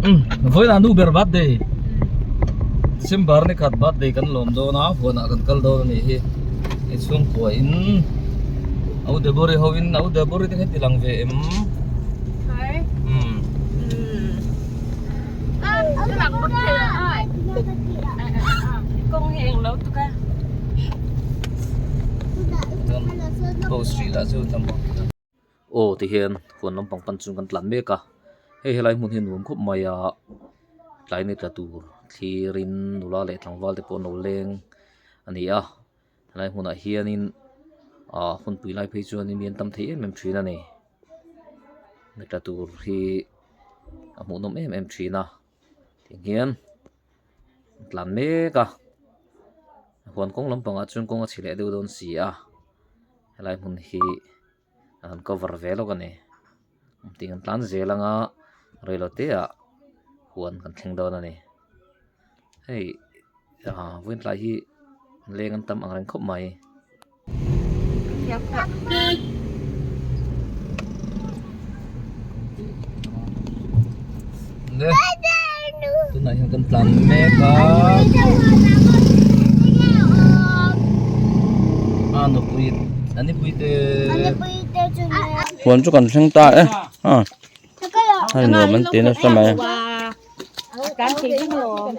Vawiinah nu ber birthday December ni khat birthday kan lawm dawn a huanah kan kal dawn a nih hi hei chhungkua in au Debori ho in au Debori te kha ti lang ve em umm Post rih lah chu tam Aw ti hian huan lampang pan chu kan tlan mek a hei helai hmun hi a nuam khawp mai a tlai ni tla tur thlir in nula leh tlangval te pawh an lo leng a ni a helai hmunah hianin ah hunpui lai phei chuanin mi an tam thei em em thin a ni ni tla tur hi a hmuhnawm em em thin a tiang hian an tlan mek a huan kawng lampangah chuan kawng a chhe leh deuh dawn si a helai hmun hi an cover ve lawk a ni tih kan tlan zel anga reilote ah huan kan thleng dawn a ni hei ah vawiin tlai hi leng an tam ang reng khawp mai. Tunah hian kan tlan mek a a nupui a nipui te Huan chu kan thleng ta e a hei nuam an ti nasa mai umm. Kal peih loh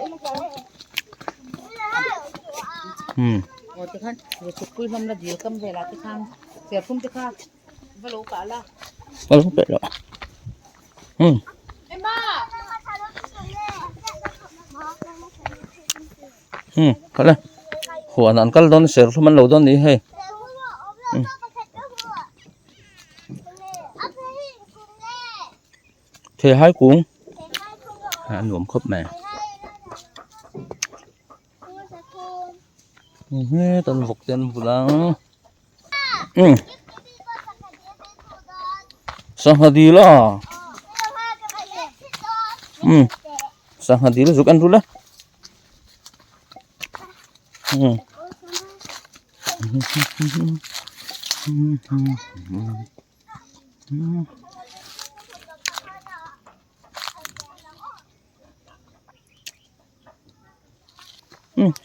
umm umm kal e huan an kal dawn serthlum an lo dawn nih hei umm theihai kung a nuam khawp mai. Hetan vawk te an vul a umm sangha dil a umm sangha dil zuk en rul e umm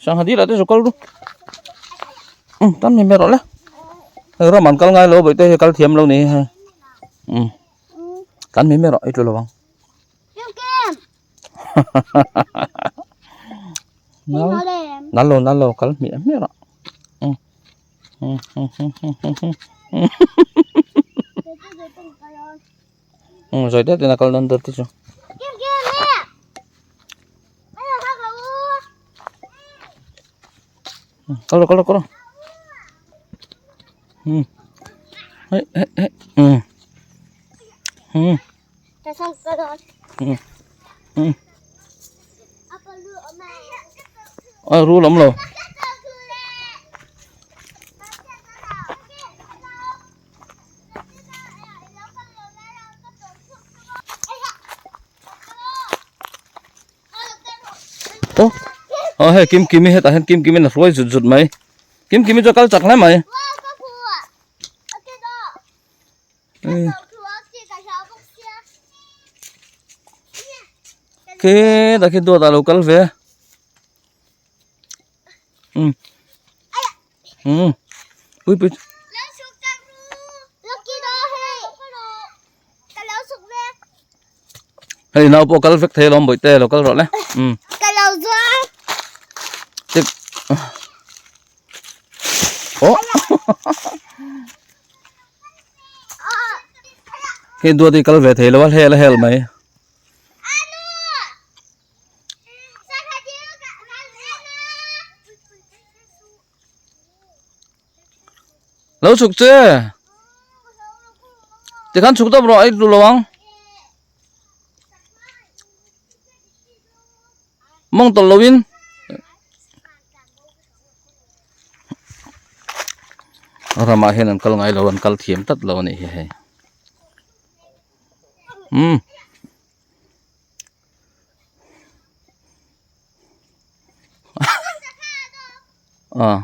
Sangha dil ah te chu kal ru um tam hi rawh le hei ram an kal ngai lo bawihte hi kal thiam lo ni hei um tan mi rawh i tlu lo ang nal lo nal lo kal hmiah hmiah rawh um um zawi deuh ten a kal dawn deuh te chu. Kal rawh kal rawh kal rawh um hei hei hei um um um um a rul awm lo. Aw aw hei kim kimi hetah hian kim kimin a hruai zut zut mai kim kimi chu a kal chak hle mai khi dah khi duat ah a lo kal ve um um pui pui hei nau pawh kal vek thei alawm bawihte lo kal rawh le um tik oh hei duat hi kal ve thei lo a hel a hel mai. Lo chhuk che tikhan chhuk tawp rawh a tlu lo ang mawng tawlh lo in ramah hian an kal ngai lo an kal thiam tlat lo a nih hi hei umm. À.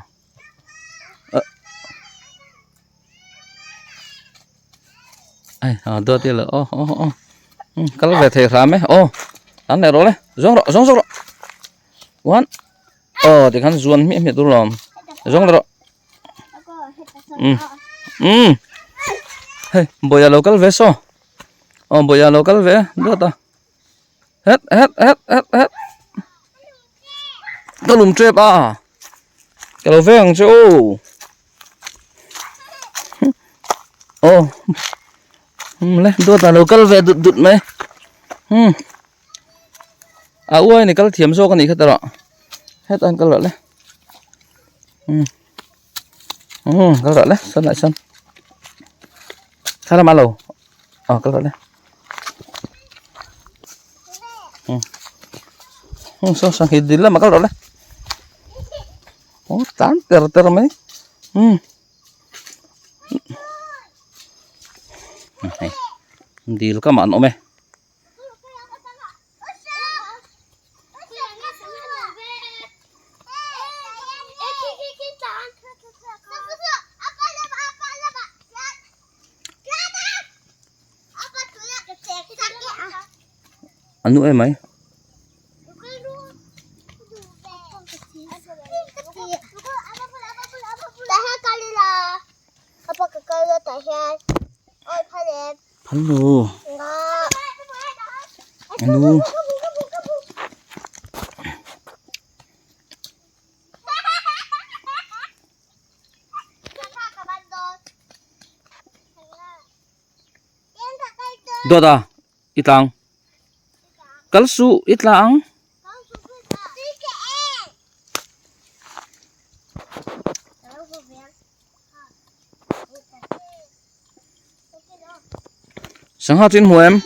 Ai, à, đưa tiền là ô ô ô. Kal ve thei hram e. Ô. Tlan leh rawh le zawng rawh zawng zawk rawh one aw tikhan zuan hmiah hmiah tur lawm zawng leh rawh um um hei bawihah lo kal ve saw aw bawihah lo kal ve dawt a het het het het het ka lum tep a ka lo veng ang che aw aw um le dawt a lo kal ve dut dut mai um a uai ni kal thiam zawk a nih kha tawh hetah hian kal rawh le um um kal rawh le sawn lah sawn thla lamah lo aw kal rawh le um um saw saw hi dil lamah kal rawh le aw tan ter ter mai um. Hei dil kam ah an awm e. A nu em mai. Hello. Anu. Dawt a i tlang. Kal suh i tla ang. Sangha chu in hmu em?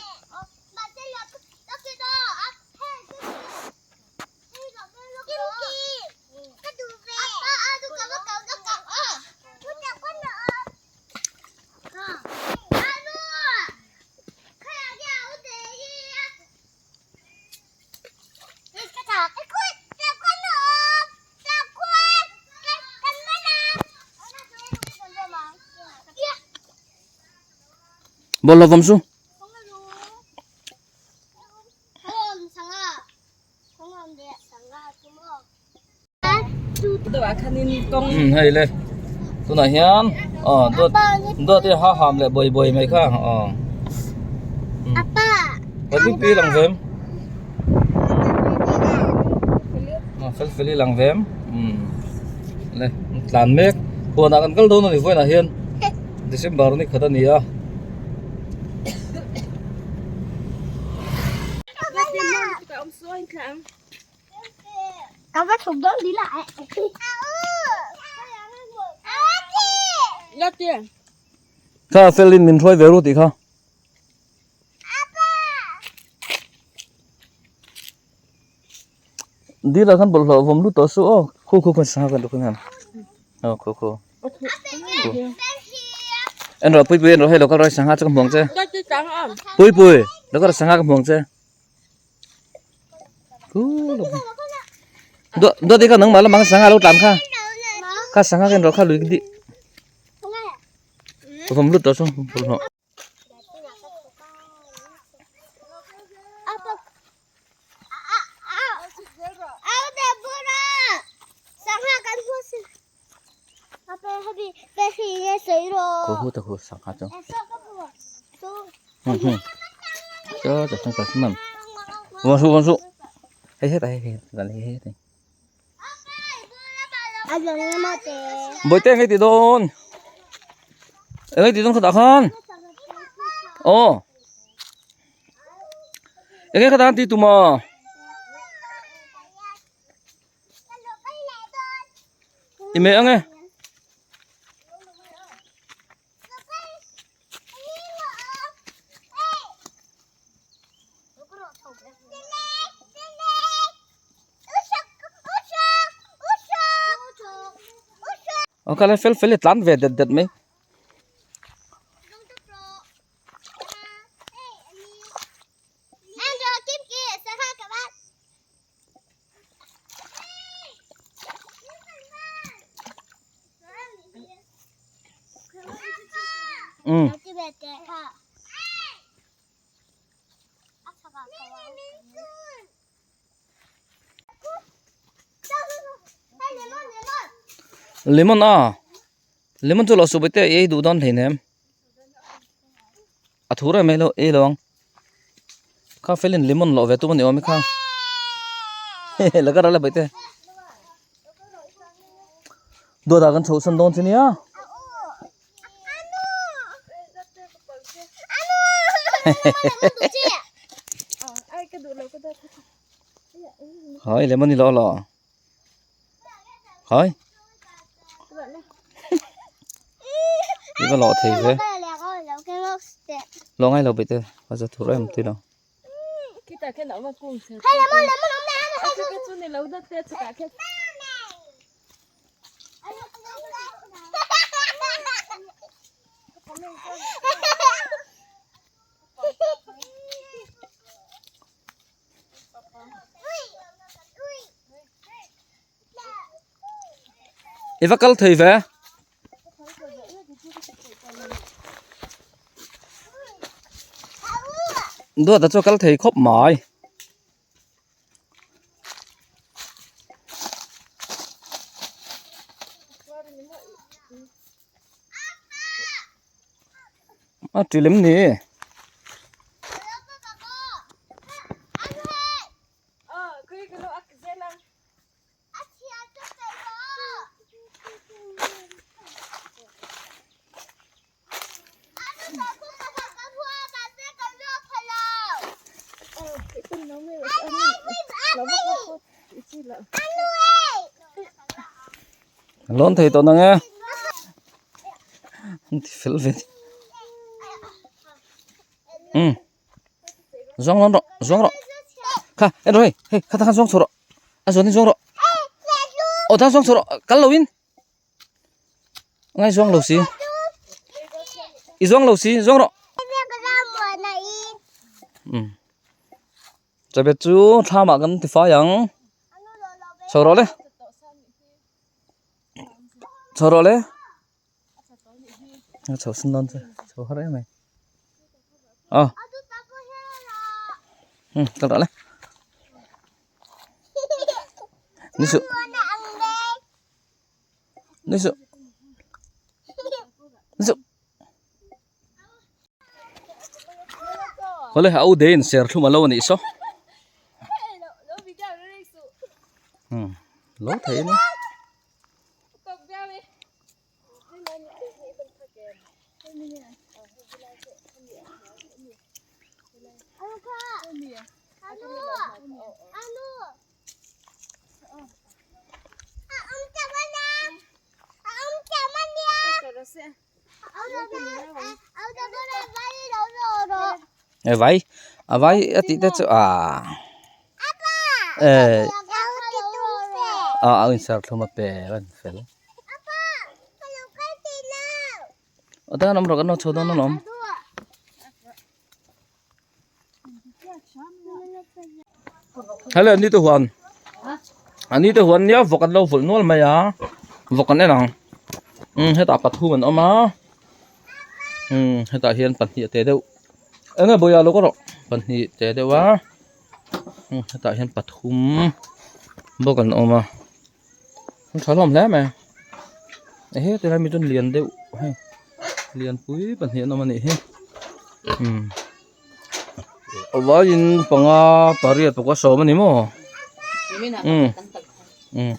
Bawlhhlawh vawm chu. Hei le tunah hian aw dawt dawt hi ha ham leh buai buai mai kha aw ka pi pi lang vem fel fel i lang vem le tlan mek huanah kan kal dawn a ni vawiinah hian December ni khat a ni a. Kha felin min hruai ve ru tih kha. Dil ah khan bawlhhlawh vawm lut tawh suh aw khu khu khan sangha khan khan aw khu khu en rawh pui pui en rawh hei lo kal rawh sangha chu ka hmu ang che pui pui lo kal rawh sangha ka hmu ang che khu dawt dawt hi kha nangmah lamah khan sangha a lo tlan kha kha sangha kha en rawh kha lui dih vawm lut tawh suh bawlhhlawh. Bawihte engei ti dawn engei ti dawn khatah khan aw engei khatah an ti tum a i meh ang e. Aw kha lai fel fel hi a tlan ve det det mai. Um. Lemon a lemon chu lo suh bawih te i ei duh dawn hleinem a thu reng mai lo ei lo ang kha felin lemon lawh ve tum a ni awm e kha la ka ral a bawih te dawt ah kan chhoh san dawn che nia. Hai lemon i lo lo. Hai. I va lawh thei ve. Lo ngai lo bete a za thur em ti lo. I va kal thei ve. Duat a chu a kal thei khawp mai. A ti lem ni. Lawn thei tawh nang e. An ti fel ve. Um. Zawng lawn rawh, zawng rawh. Kha, en rawh hei, hei kha ta khan zawng chho rawh. A zawn in zawng rawh. Aw ta zawng chho rawh, kal lo in. Ngai zawng lo si. I zawng lo si, zawng rawh. Um. Chabet chu thlamah kan ti fai ang. Chho rawh le. Chho rawh le. A chho sin dawn che chho har em mai a um kal rawh le ni suh ni suh ni suh Khawle a u deiin serthlum a lo a nih saw um lo thei a ni. E vai a vai a tih te chu ah e a a inserthlum a pe a ni fel aw tan awm rawh kan lo chho dawn alawm. Hello ni te huan a ni te huan nia vawk an lo vulh nual mai a vawk an en ang umm hetah pathum an awm a umm hetah hian pahnih a te deuh eng nge bawihah lo ka rawh pahnih te deuh a umm hetah hian pathum bawk an awm a an tha hlawm hle mai ehe tilai mi chuan lian deuh hei lianpui pahnih an awm a nih hi umm a vaiin panga pariat pakua sawm a ni maw umm umm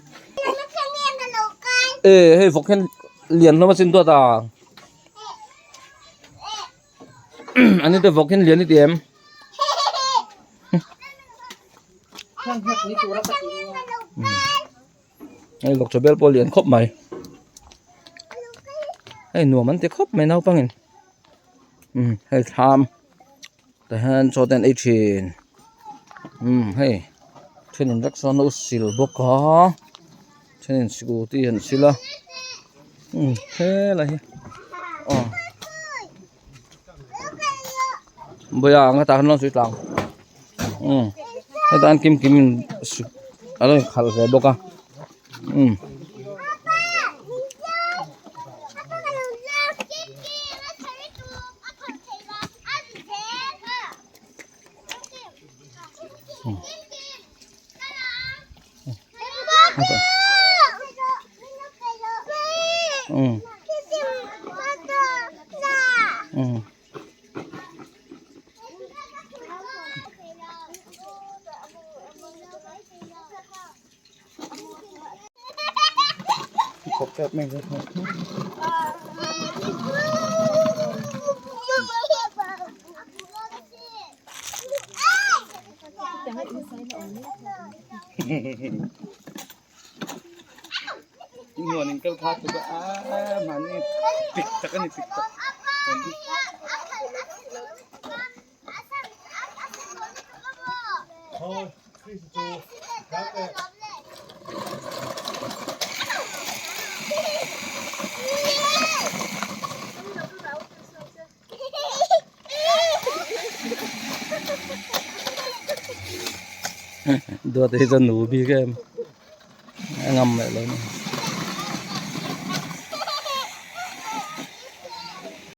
e hei vawk hian lian hlawm a chin duat a ani te vawk hian lian i ti em. Hei vawk chaw bel pawh a lian khawp mai hei nuam an ti khawp mai naupangin umm hei thlam tah hian chaw te an ei thin umm hei thenin rickshaw an lo sil bawk a thenin scooty an sil a umm helai hi aw. Bawia ang hetah khan lo sawi tlang umm hetah hian kim kim in a lo inkhalh ve bawk a umm. Huan in kal kha tuk a mahni pik tak a ni pik tak. Duat hi chuan nu bik em a ngam leh lo ni.